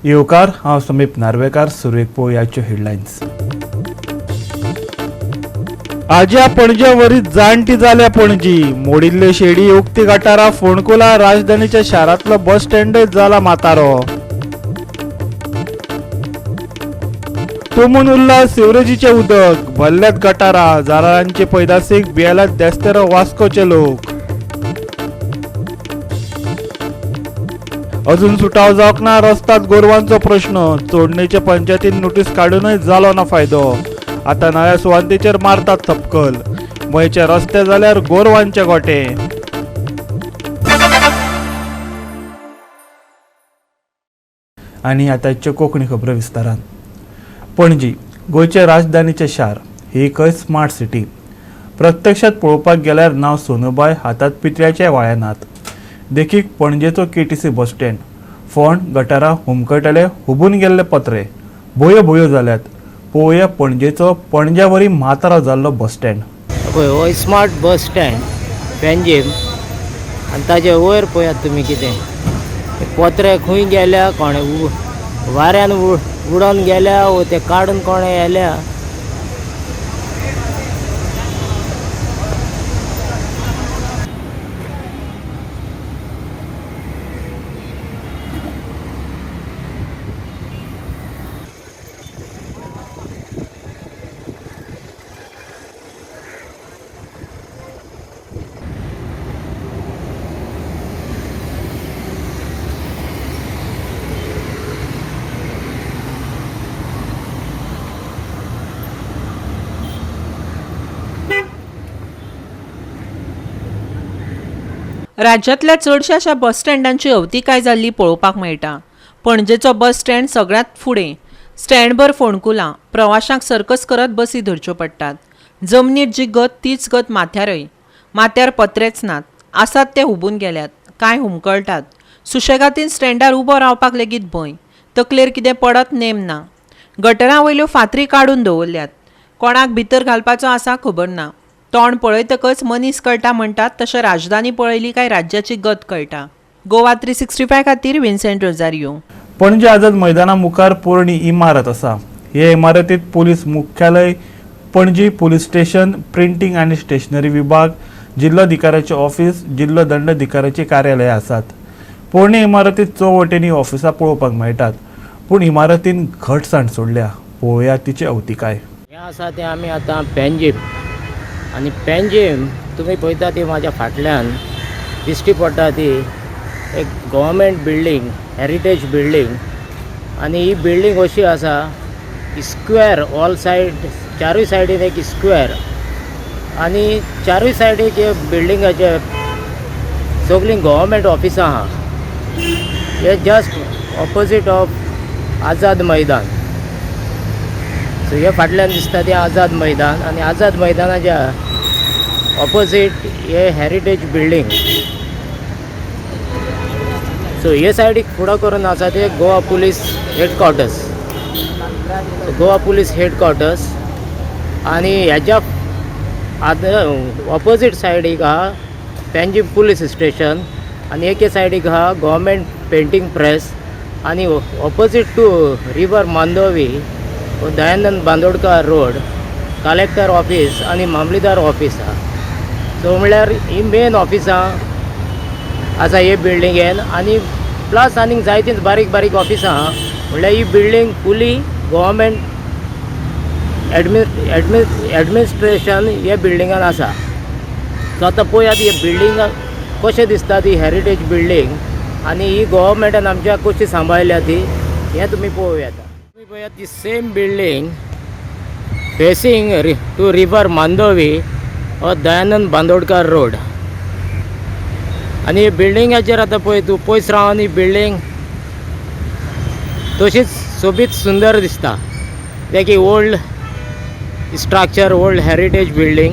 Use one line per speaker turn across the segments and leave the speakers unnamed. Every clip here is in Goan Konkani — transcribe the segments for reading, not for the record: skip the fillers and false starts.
येवकार, हांव समीप नार्वेकार. सुरवेक पळोवयाच्यो हेडलायन्स. आज्या पणजे वरी जाणटी जाल्या पणजी. मोडिल्ले शेडी, उक्ती गटारा, फोंडकुला, राजधानीच्या शारांतलो बस स्टँडच जाला म्हातारो. तुंबून उरला सिवरेजीचें उदक, भरल्यात गटारा, जनावरांचे पैदासीक भियेल्यात देस्तेरो वास्कोचे लोक. अजून सुटाव जावंक ना रस्ताद गोरवांचो प्रश्न. चोडणेचे पंचायतीन नोटीस काडूनय जालो ना फायदो. आता नव्या सुवातेचेर मारतात थपकल. मयचे रस्ते जाल्यार गोरवांचे गोटे. आनी आतांच्यो कोंकणी खबरो विस्तारान. पणजी गोंयचे राजधानीचें शार ही एक स्मार्ट सिटी. प्रत्यक्षात पळोवपाक गेल्यार नांव सोनुबाय, हातात पितळ्याचे वाळे नात. देखीक पणजेचो केटीसी बस स्टँड. फोंड, गटारां हुमकळटले, हुबून गेल्ले पत्रे, भोयो भोयो जाल्यात. पळोवया पणजेचो पणज्या वरी म्हातारो जाल्लो बस स्टँड.
पळय, हो स्मार्ट बस स्टँड पेंजीम आनी ताजे वयर पळयात तुमी, कितें ते पत्रे खंय गेल्या, कोणें वाऱ्यान उडोन गेल्या वो ते काडून कोणें व्हेल्या.
राज्यांतल्या चडश्या अशा बस स्टँडांची अवतिकाय जाल्ली पळोवपाक मेळटा. पणजेचो बस स्टँड सगळ्यांत फुडें. स्टँडभर फोंडकुलां. प्रवाशांक सर्कस करत बसी धरच्यो पडटात. जमनीर जी गत तीच गत माथ्यारय. माथ्यार पत्रेच नात. आसात ते हुबून गेल्यात, कांय हुमकळटात. सुशेगातीन स्टँडार उबो रावपाक लेगीत भंय. तकलेर कितें पडत नेम ना. गटरां वयल्यो फातरी काडून दवरल्यात. कोणाक भितर घालपाचो आसा खबर ना. तोंड पळयतकच मनीस कळटा म्हणटात तशें राजधानी पळयली काय राज्याची गत कळटा. गोवा 365 खातीर विन्सेंट रोजारियो.
पणजे आझाद मैदाना मुखार पोरणी इमारत आसा. हे इमारतीत पोलीस मुख्यालय, पणजी पोलीस स्टेशन, प्रिंटींग आनी स्टेशनरी विभाग, जिल्लोधिकाऱ्याचे ऑफिस, जिल्लो दंडाधिकाऱ्याचे कार्यालय आसात. पोरणे इमारतीत चोंय वटेनी ऑफिसां पळोवपाक मेळटात, पूण इमारतीन घटसाण सोडल्या. पळोवया तिची अवतिकाय.
हें आसा तें आमी आतां पेंजीम आनी पेंजीम तुमी पळयता ती म्हाज्या फाटल्यान दिश्टी पडटा ती एक गव्हर्मेंट बिल्डींग, हेरिटेज बिल्डींग. आनी ही बिल्डींग अशी आसा, स्क्वेर ऑल सायड, चारूय सायडीन एक स्क्वेर आनी चारूय सायडीक हे बिल्डिंगाचे सगळीं गव्हर्मेंट ऑफिसां आहा. हे just opposite of Azad Maidan. So हे फाटल्यान दिसता तें आझाद मैदान आनी आझाद मैदानाच्या ऑपोजीट हे हेरिटेज बिल्डींग. सो हे सायडीक फुडो करून आसा ते Goa police headquarters, Goa police headquarters. आनी ह्याच्या ऑपोजीट सायडीक आहा पेंजीम पुलीस स्टेशन आनी एके सायडीक आहा गव्हर्मेंट पेंटींग प्रेस आनी opposite to river Mandovi, Dayanand Bandodkar road, collector office आनी मामलेदार ऑफीस आहा. सो म्हणल्यार ही मेन ऑफिसां आसा हे बिल्डिंगेन आनी प्लस आनीक जायतींच बारीक बारीक ऑफिसां आहा. म्हणल्यार ही बिल्डींग फुली गव्हर्मेंट एडमिनिस्ट्रेशन हे बिल्डिंगान आसा. सो आतां पळयात ही बिल्डींग कशें दिसता ती हेरिटेज बिल्डींग आनी ही गव्हर्मेंटान आमच्या कशी सांबाळल्या ती, हें तुमी पळोवया. तुमी पळयात ती same building facing to river Mandovi or Dayanand Bandodkar road. आनी बिल्डिंगाचेर आतां पळय तूं पयस रावन ही बिल्डींग तशीच सोबीत सुंदर दिसता. की old structure, old heritage building.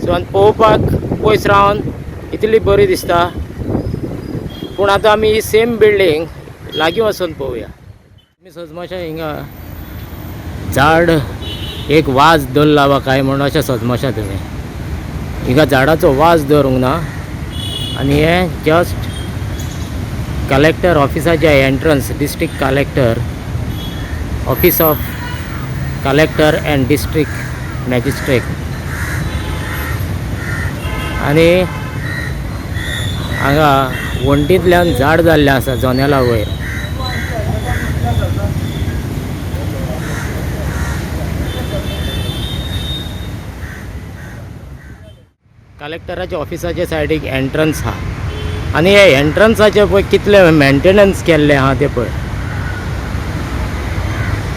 So आनी पळोवपाक पयस रावन इतली बरी दिसता. पूण आतां आमी ही सेम बिल्डींग लागीं वचून पळोवया. तुमी सजमाशा हिंगा झाड एक वाज दवरला वा काय म्हूण अशें सजमाशा तुमी. हिंगा झाडाचो वाज दवरूंक ना आनी हें जस्ट कलेक्टर ऑफिसाचे entrance, district collector office of collector and district magistrate. आनी हांगा वण्टींतल्यान झाड जाल्लें आसा जनेला वयर. कलेक्टराच्या ऑफिसाच्या सायडीक एंट्रन्स आहा आनी हे एंट्रन्साचे पळय कितले मेंटेनन्स केल्लें आहा तें पळय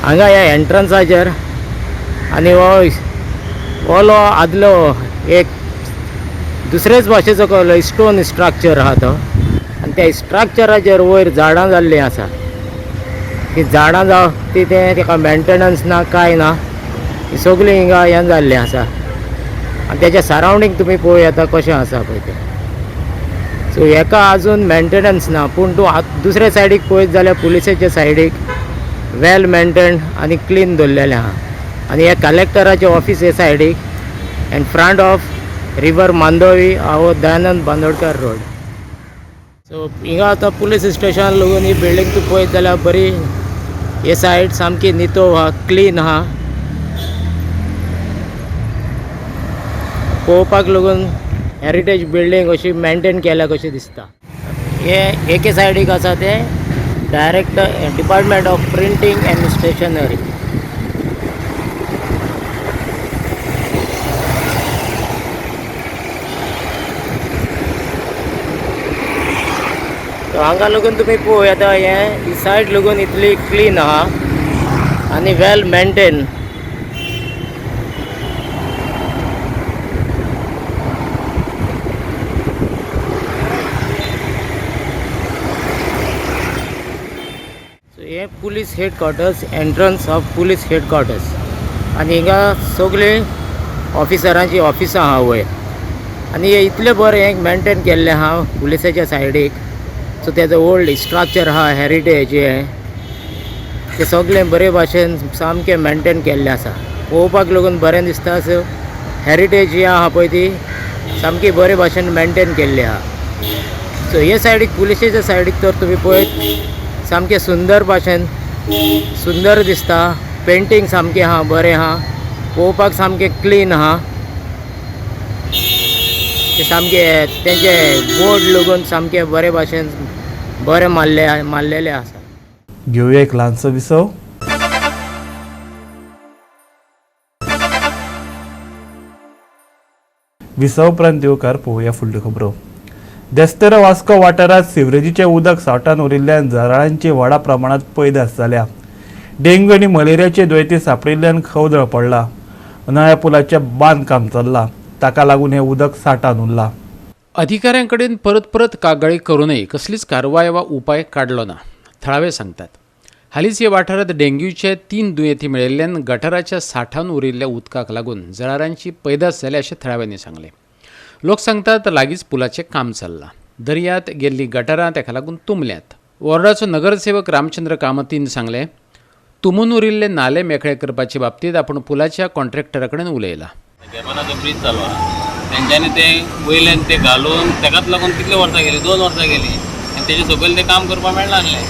हांगा ह्या एंट्रन्साचेर. आनी हो ओलो आदलो एक दुसरेच भाशेचो कसलो स्टोन स्ट्रक्चर आहा तो, आनी त्या स्ट्रक्चराचेर वयर झाडां जाल्लीं आसा. ती झाडां जावं ती तें तेका मेंटेनन्स ना कांय ना, ती सगळीं हिंगा हें जाल्लीं आसा. आनी तेजें सरावंडींग तुमी पळोवं येता कशें आसा पळय तें. सो हेका आजून मेंटेनन्स ना, पूण तूं दुसरे सायडीक पळयत जाल्यार पुलिसेच्या सायडीक वेल मेंटेन आनी क्लीन दवरलेलें आहा. आनी हे कलेक्टराचें ऑफीस हे सायडीक and front of river Mandovi हो दयानंद बांदोडकर रोड. सो हिंगा आतां पुलीस स्टेशन लागून ही बिल्डींग तूं पळयत जाल्यार बरी हे सायड सामकी नितो आहा, क्लीन आहा, पळोवपाक लागून हेरिटेज बिल्डींग अशी मेंटेन केल्या कशी दिसता. हे एके सायडीक आसा तें director department of printing and stationery. हांगा लागून तुमी पळोवं येता हें ही सायड लागून इतली क्लीन आहा आनी वेल मेंटेन. सो हें police headquarters, entrance of police headquarters. आनी हिंगा सगळीं ऑफिसरांची ऑफिसां आहा वयर. आनी हें इतलें बरें हें मेंटेन केल्लें आहा पुलिसाच्या सायडीक. सो तेजो ओल्ड स्ट्रक्चर आहा, हेरिटेज हें तें सगळें बरे भाशेन सामकें मेंटेन केल्लें आसा. पळोवपाक लागून बरें दिसता. सो हेरिटेज ही आहा पळय ती सामकी बरे भाशेन मेंटेन केल्ली आहा. सो हे सायडीक पुलिसेच्या सायडीक तर तुमी पळयत सामकें सुंदर भाशेन सुंदर दिसता. पेंटींग सामकें आहा बरें आहा, पळोवपाक सामकें क्लीन आहा. ते सामके तेंचे बोर्ड लागून सामके बरे भाशेन बरें मारलेले आसा.
घेवया एक ल्हानसो विसव. विसव उपरांत येवकार पळोवया फुडल्यो खबरो. देस्तेरो वास्को वाठारांत सिवरेजीचें उदक साठान उरिल्ल्यान जळारांची व्हडा प्रमाणांत पैदास जाल्या. डेंग्यू आनी मलेरियाचे दुयेंती सांपडिल्ल्यान खवदळ पडला. नव्या पुलाचें बांदकाम चल्लां, ताका लागून हें उदक साठान उरलां.
अधिकाऱ्यां कडेन परत परत कागाळी करूनय कसलीच कारवाय वा उपाय काडलो ना, थळावे सांगतात. हालींच ह्या वाठारांत डेंग्यूचे 3 दुयेंती मेळिल्ल्यान गटाराच्या साठान उरिल्ल्या उदकाक लागून जळारांची पैदास जाल्या अशें थळाव्यांनी सांगलें. लोक सांगतात लागींच पुलाचें काम चल्लां, दर्यांत गेल्लीं गटारां ताका लागून तुंबल्यांत. वॉर्डाचो नगरसेवक रामचंद्र कामतीन सांगलें, तुंबून उरिल्ले नाले मेकळे करपाचे बाबतींत आपूण पुलाच्या कॉन्ट्रॅक्टरा कडेन उलयला.
गेमानाचो ब्रीज चालू आहा, तेंच्यांनी ते वयल्यान ते घालून तेकाच लागून कितली वर्सां गेली, 2 वर्सां गेली आनी तेजे सकयल तें काम करपाक मेळनासलें.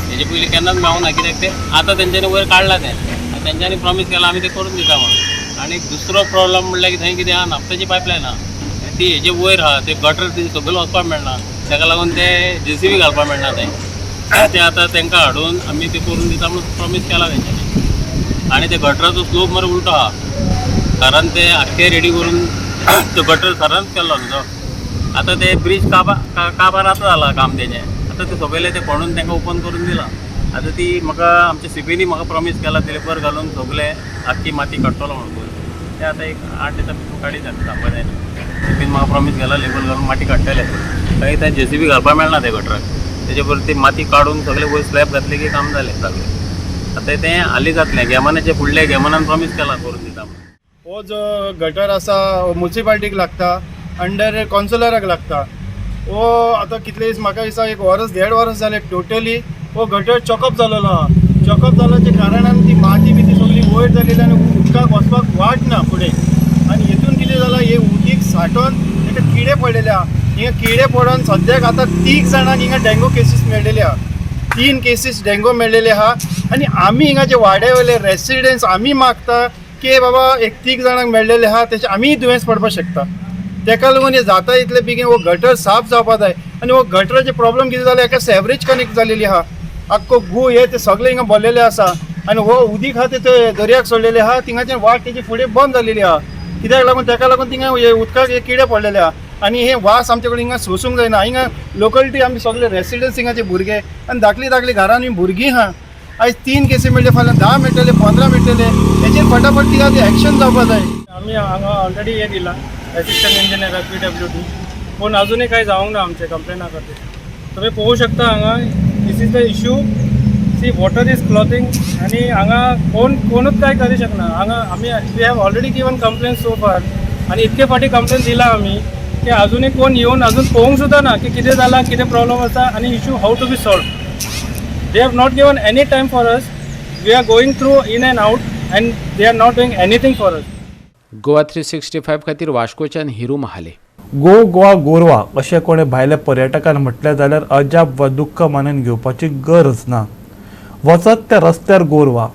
तेजे पयलीं केन्नाच मेळना कित्याक ते आतां तेंच्यांनी वयर काडलां तें आनी तेंच्यांनी प्रॉमीस केलां आमी तें करून दिता म्हणून. आनी दुसरो प्रॉब्लम म्हणल्यार की थंय कितें आहा, नाफ्ताची पायपलायन आहा, ती हेजे वयर आहा, ते गटर तेजे सकयल वचपाक मेळना, तेका लागून ते जेसीबी घालपाक मेळना थंय. ते आतां तेंकां हाडून आमी ते करून दिता म्हणून प्रॉमीस केलां तेंच्यांनी. आनी ते गटराचो स्लोप मरे उलटो आहा, कारण ते आख्खे रेडी करून तो गटर सरांच केल्लो न्हू तो. आतां ते ब्रीज काबार आतां जाला काम तेजें. आतां ते सगळे ते कोणून तांकां ओपन करून दिलां. आतां ती म्हाका आमच्या सीपीनी म्हाका प्रॉमीस केला ते लेबर घालून सगळे आख्खी माती काडटलो म्हणून. ते आतां एक 8 दिसां भितर काडीत जाता, सांगपा जायना. सीपीन म्हाका प्रॉमीस केला लेबर घालून माती काडटले, मागीर ते जेसीबी घालपाक मेळना ते गटराक. तेजे बरोबर ती माती काडून सगळे वयर स्लॅब घातले की काम जालें सगळें. आतां तें हालीं जातलें. गेमानाचे फुडले गेमानान प्रॉमीस केला करून दिता म्हणून.
हो जो गटर आसा मुन्सिपाल्टीक लागता, अंडर कौन्सिलराक लागता. हो आतां कितले दीस म्हाका दिसता 1 वरस 1.5 वरस जालें टोटली हो गटर चॉकअप जालेलो आहा. चॉकअप जाल्याच्या कारणान ती माती बिती सगळी वयर जालेली आनी उदकाक वचपाक वाट ना फुडें. आनी हितून कितें जालां, हे उदीक साठोन ताका किडे पडलेले आहा. हिंगा किडे पडोन सद्याक आतां तीग जाणांक हिंगा डेंगू केसीस मेळ्ळेले आहा. 3 केसीस डेंगू मेळ्ळेले आहा. आनी आमी हिंगा जे वाड्या वयले रेसिडंट्स आमी मागता की बाबा एक 3 जाणांक मेळ्ळेले आहा, तेचे आमीय दुयेंस पडपाक शकता. तेका लागून हे जाता इतले बेगीन हो गटर साफ जावपा जाय. आनी हो गटराचे प्रॉब्लम कितें जालें, एका सेवरेज कनेक्ट जालेली आहा, आख्खो गू हे ते सगळे हिंगा भरलेले आसा. आनी हो उदीक आहा ते दर्याक सोडलेले आहा, थिंगाच्यान वाट तेजी फुडें बंद जालेली आहा. कित्याक लागून तेका लागून थिंगा हे उदकाक हे किडे पडलेले आहा. आनी हे वास आमचे कडेन हिंगा सोसूंक जायना. हिंगा लोकलिटी आमी सगळे रेसिडंट्स हिंगाचे भुरगे आनी धाकली धाकली घरांनी भुरगीं आहा. आयज 3 केसी मेळ्ळे, फाल्यां 10 मेळटले, 15 मेळटले. हेचेर फटाफट कितें ते एक्शन जावपा जाय.
आमी हांगा ऑलरेडी हे दिला एसिस्टंट इंजिनियराक PWD, पूण अजुनूय कांय जावंक ना आमचे कंप्लेना खातीर. तुमी पळोवंक शकता हांगा this is the issue. See water is clogging आनी हांगा कोणूच कांय करूं शकना. हांगा आमी we have already given complain so far आनी इतके फावटी कंप्लेन दिला आमी की अजुनूय कोण येवन अजून पळोवंक सुद्दां ना की कितें जालां, कितें प्रॉब्लम आसा आनी issue how to be solve. They have not given any time for us. We are going through in and out and they are not doing anything for us.
Goa 365 खातीर वास्कोच्यान हिरू महाले.
गो गोवा गोरवा अशें कोणें भायल्या पर्यटकान म्हटलें जाल्यार अजाप वा दुख्ख मानून घेवपाची गरज ना. वचत त्या रस्त्यार गोरवां,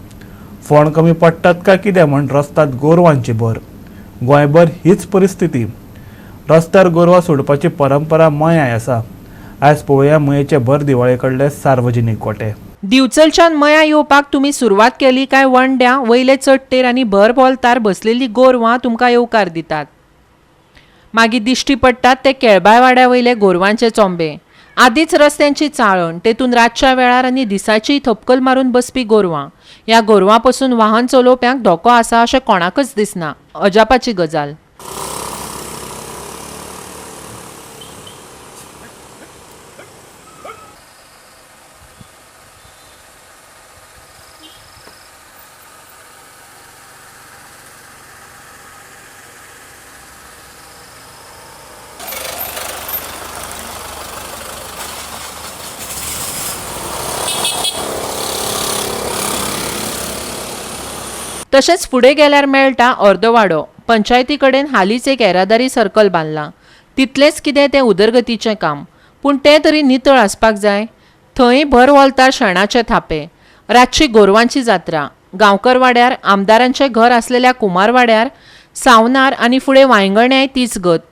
फोंड कमी पडटात काय कितें म्हण रस्त्यांत गोरवांची भर. गोंयभर हीच परिस्थिती. रस्त्यार गोरवां सोडपाची परंपरा मयाय आसा. आयज पळोवया मयेचे भर दिवाळे कडले सार्वजनीक गोटे.
दिवचलच्यान मया येवपाक तुमी सुरवात केली काय वंड्या वयले चडटेर आनी भर भोलतार बसलेली गोरवां तुमकां येवकार दितात. मागीर दिश्टी पडटात ते केळबाय वाड्या वयले गोरवांचे चोंबे. आदींच रस्त्यांची चाळण, तेतून रातच्या वेळार आनी दिसाचीय थपकल मारून बसपी गोरवां. ह्या गोरवां पसून वाहन चलोवप्यांक धोको आसा अशें कोणाकच दिसना. अजापाची गजाल. तशेंच फुडें गेल्यार मेळटा अर्दवाडो. पंचायती कडेन हालींच एक येरादारी सर्कल बांदलां. तितलेंच कितें तें उदरगतीचें काम, पूण तें तरी नितळ आसपाक जाय. थंय भर वोलतार शेणाचे थापे. रातची गोरवांची जात्रा. गांवकरवाड्यार आमदारांचें घर आसलेल्या कुमारवाड्यार, सावनार आनी फुडें वांयगण्याय तीच गत.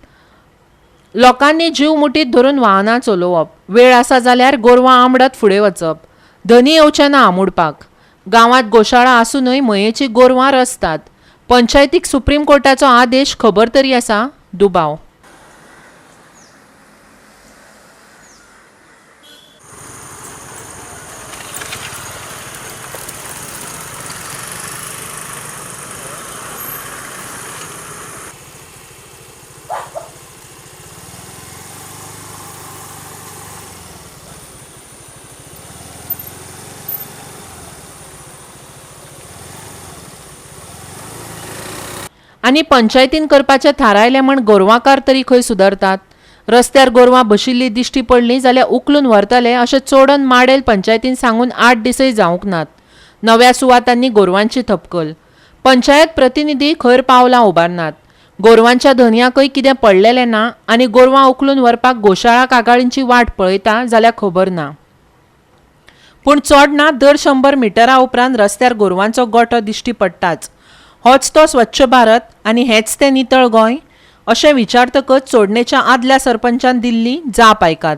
लोकांनी जीव मुठीत धरून वाहनां चलोवप. वेळ आसा जाल्यार गोरवां आमडत फुडें वचप. धनी येवचें ना आमुडपाक. गांवांत गोशाळा आसूनय मयेची गोरवां रसतात. पंचायतीक सुप्रीम कोर्टाचो आदेश खबर तरी आसा? दुबाव. आनी पंचायतीन करपाचें थारायलें म्हण गोरवांकार तरी खंय सुदारतात? रस्त्यार गोरवां बशिल्लीं दिश्टी पडलीं जाल्यार उखलून व्हरतले अशें चोडन माडेल पंचायतीन सांगून 8 दिसय जावंक नात. नव्या सुवातांनी गोरवांची थपकल. पंचायत प्रतिनिधी खंय पावलां उबारनात. गोरवांच्या धनयाकय कितें पडलेलें ना आनी गोरवां उखलून व्हरपाक गोशाळा कागाळींची वाट पळयता जाल्यार खबर ना. पूण चोडणा दर 100 मिटरा उपरांत रस्त्यार गोरवांचो गोठो दिश्टी पडटाच. होच तो स्वच्छ भारत आनी हेच तें नितळ गोंय अशें विचारतकच चोडणेच्या आदल्या सरपंचान दिल्ली जाप आयकात.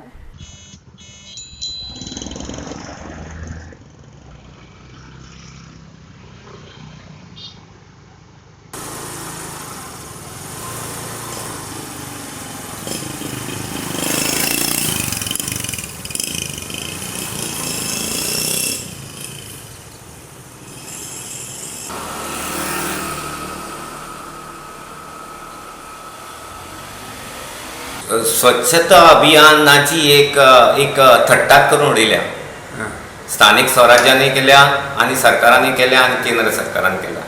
स्वच्छता अभियानाची एक एक थट्टात करून उडयल्या. स्थानीक स्वराज्याने केल्या आनी सरकारांनी केल्या आनी केंद्र सरकारान केल्या.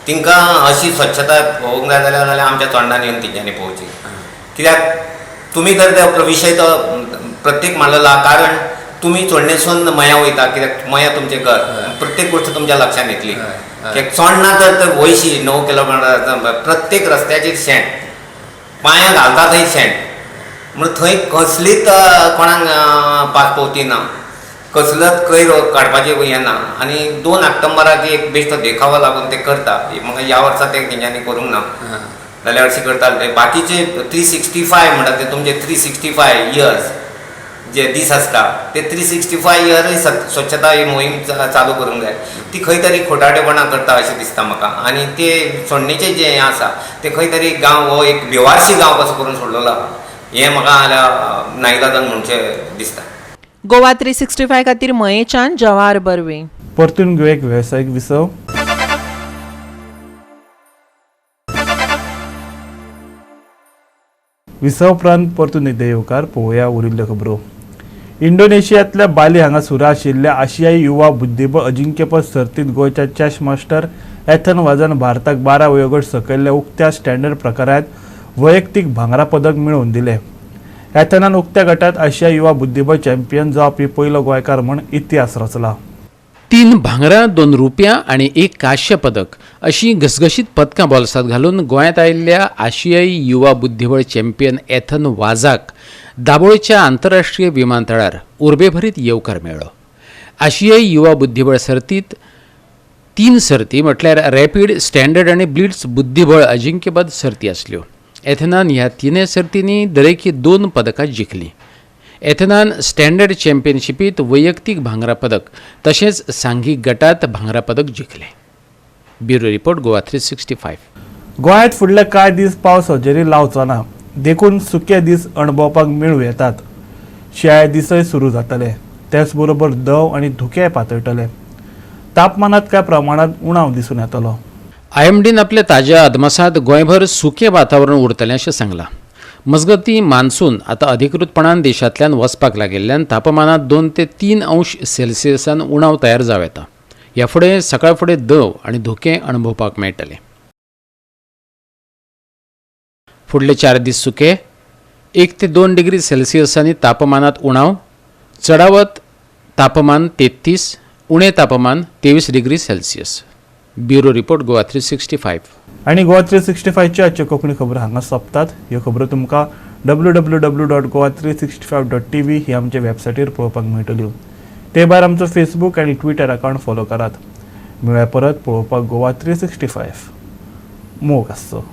तिंकां अशी स्वच्छता पळोवंक जाय जाल्यार जाल्यार आमच्या तोंडान येवन तेंच्यांनी पळोवची. कित्याक तुमी तर तो विशय तो प्रत्येक मांडलेलो, कारण तुमी चोडणेसून मया वयता, कित्याक मया तुमचें घर, प्रत्येक गोश्ट तुमच्या लक्षांत येतली. कित्याक चोडणा तर वयशी 9 किलोमिटर प्रत्येक रस्त्याचेर शेण, पांयां घालता थंय शेण. म्हणून थंय कसलीच कोणाक पासपोवती ना, कसलोच कोयर काडपाचें हें ना. आनी 2 ऑक्टोबराक एक बेश्टो देखावो लागून ते करता. म्हाका ह्या वर्सा ते तेंच्यांनी करूंक ना, जाल्यार हरशीं करताले ते. बाकीचे 365 म्हणटा ते तुमचे 365 इयर्स जे दीस आसता ते 365 इयरूय स्वच्छता ही मोहीम चालू करूंक जाय. ती खंय तरी खोटाटेपणां करता अशें दिसता म्हाका. आनी ते सोडणेचें जें हें आसा तें खंय तरी गांव हो एक बेवारशी गांव कसो करून सोडलेलो आहा, हें म्हाका जाल्यार नाईलाजान म्हणचें दिसता.
गोवा 365 खातीर मयेच्यान जवाहर बर्वे.
परतून घेवया एक वेवसायीक विसव. विसव उपरांत परतून एकदां येवकार. पळोवया उरिल्ल्यो खबरो. इंडोनेशियांतल्या बाली हांगा सुरू आशिल्ल्या आशियाई युवा बुद्धिबळ अजिंक्यपद सर्तींत गोंयच्या चॅस मास्टर एथन वाजान भारताक 12 वयोगट सकयल्ल्या उक्त्या स्टँडर्ड प्रकारांत वैयक्तीक भांगरा पदक मेळोवन दिलें. एथनान उक्त्या गटांत आशिया युवा बुद्धिबळ चॅम्पियन जावपी पयलो गोंयकार म्हूण इतिहास रचला.
3 भांगरां, 2 रुपया आनी 1 कांस्य पदक अशीं घसघशीत पदकां बोल्सांत घालून गोंयांत आयिल्ल्या आशियाई युवा बुद्धिबळ चॅम्पियन एथन वाजाक दाबोळच्या आंतरराष्ट्रीय विमानतळार उर्बेभरीत येवकार मेळ्ळो. आशियाई युवा बुद्धिबळ सर्तींत 3 सर्ती म्हटल्यार रॅपीड, स्टँडर्ड आनी ब्लिट्स बुद्धिबळ अजिंक्यपद सर्ती आसल्यो. एथनान ह्या 3 सर्तींनी दरेकी 2 पदकां जिखलीं. एथनान स्टँडर्ड चॅम्पियनशिपीत वैयक्तीक भांगरा पदक तशेंच सांघीक गटात भांगरा पदक जिखलें. Bureau report, Goa 365.
गोंयांत फुडले कांय दीस पावस हजेरी लावचो ना, देखून सुके दीस अणभवपाक मेळूं येतात. शिंयाळे दिसय सुरू जातले, तेच बरोबर दंव आनी धुकेंय पातळटले. तापमानांत कांय प्रमाणांत उणाव दिसून येतलो.
आयएमडीन आपल्या ताज्या अदमासांत गोंयभर सुकें वातावरण उरतलें अशें सांगलां. मजगतीं मान्सून आतां अधिकृतपणान देशांतल्यान वचपाक लागिल्ल्यान तापमानांत 2 ते 3 अंश सेल्सियसान उणाव तयार जावं येता. ह्या फुडें सकाळ फुडें दंव आनी धुकें अणभवपाक मेळटलें. फुडले 4 दीस सुके, 1 ते 2 डिग्री सेल्सियसांनी तापमानांत उणाव, चडावत तापमान 33, उणें तापमान 23 degree Celsius. Bureau report, Goa 365.
आनी गोवा 365च्यो आजच्यो कोंकणी खबरो हांगा सोंपतात. ह्यो खबरो तुमकां www.goa365.tv ही आमच्या वेबसायटीर पळोवपाक मेळटल्यो. ते भायर आमचो फेसबूक आनी ट्विटर अकावंट फॉलो करात. मेळया परत पळोवपाक गोवा 365. मोग आसचो.